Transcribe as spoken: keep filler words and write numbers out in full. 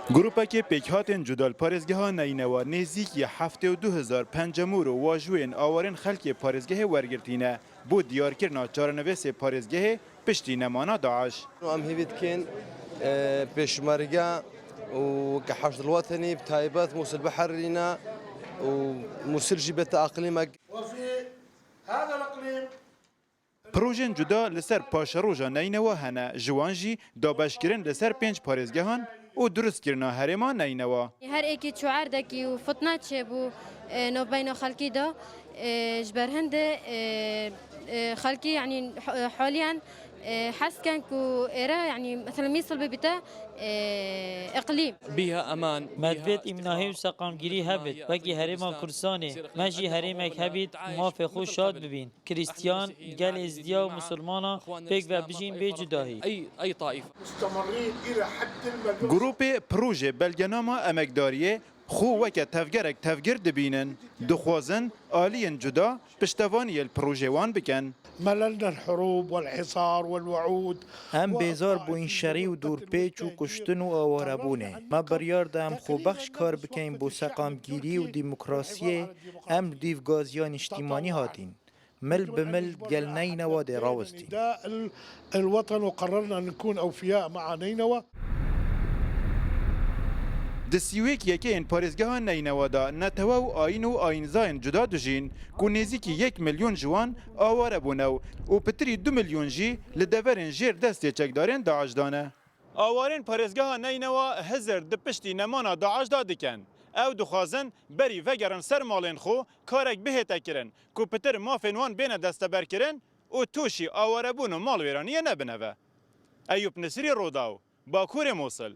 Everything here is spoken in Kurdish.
Grûpekê pêkhatên cuda li parêzgeha Neynewa nêzîkî heftê û du hezar pencemûr û wajûyên awarên xelkê parêzgehê wergirtî ne. Bo diyarkirina çarenivêsê parêzgehê piştî nemana DAIŞ. Em hêvî dikin, e, pêşmerge û ke Heşd el-Wetenî bi taybet Mûsil biherîne û Mûsil jî bête eqlîmek. Projên cuda li ser paşeroja Neynewa hene, ji wan jî dabeşkirin li ser pênc parêzgehan û durustkirina herêma Neynewa. Her êkî çû erdekî û fitne çêbû, e, navbeyna xelkî de, e, ji ber hindê, e, e, xelkî, yanî, h-, haliyen, e, hez dikin ku êre, yanî, mesela Mûsil bibîte, e, iqlîm. Biha eman, Me divêt îmnahî û seqamgirî hebit. Wekî herêma Kurdistanê, me jî herêmek hebît, mafê xwe şad bibîn. Krîstiyan, gel Êzidiya û Musulmana pêk ve bijîn bê cudahî. Grûpê Projê Belgenama Emekdariyê xwe weke tevgerek tevgir dibînin. Dixwazin aliyên cuda piştevaniyê li projê wan bikin. مللنا الحروب والحصار والوعود. Em bêzar bûyîn şerî û dûrpêç û kuştin û awarebûnê. Me biryar da em xwebexş kar bikeyn bo seqamgirî û demokrasiyê, em li dîv gaziya niştîmanî hatîn. Mil bi mil gel Neynewa dê rawestîn. نداء ال-، الوطن وقررنا أن نكون أوفياء مع نينوى. Di sî û yek yekê yên parêzgeha Neynewa de netewe û ayîn û ayînzayên cuda dijîn, ku nêzîkî yek milyon ji wan aware bûne û pitirî du milyon jî li deverên jêr destê çekdarên DAIŞ de ne. Awarên parêzgeha Neynewa hizir di piştî nemana DAIŞ de dikin. Ew dixwazin berî vegerin ser malên xwe, karek bihête kirin, ku pitir mafên wan bêne desteberkirin û tûşî awarebûn û malwêraniyê nebine ve. Eyûp Nisrî, Rodaw, Bakurê Mûsil.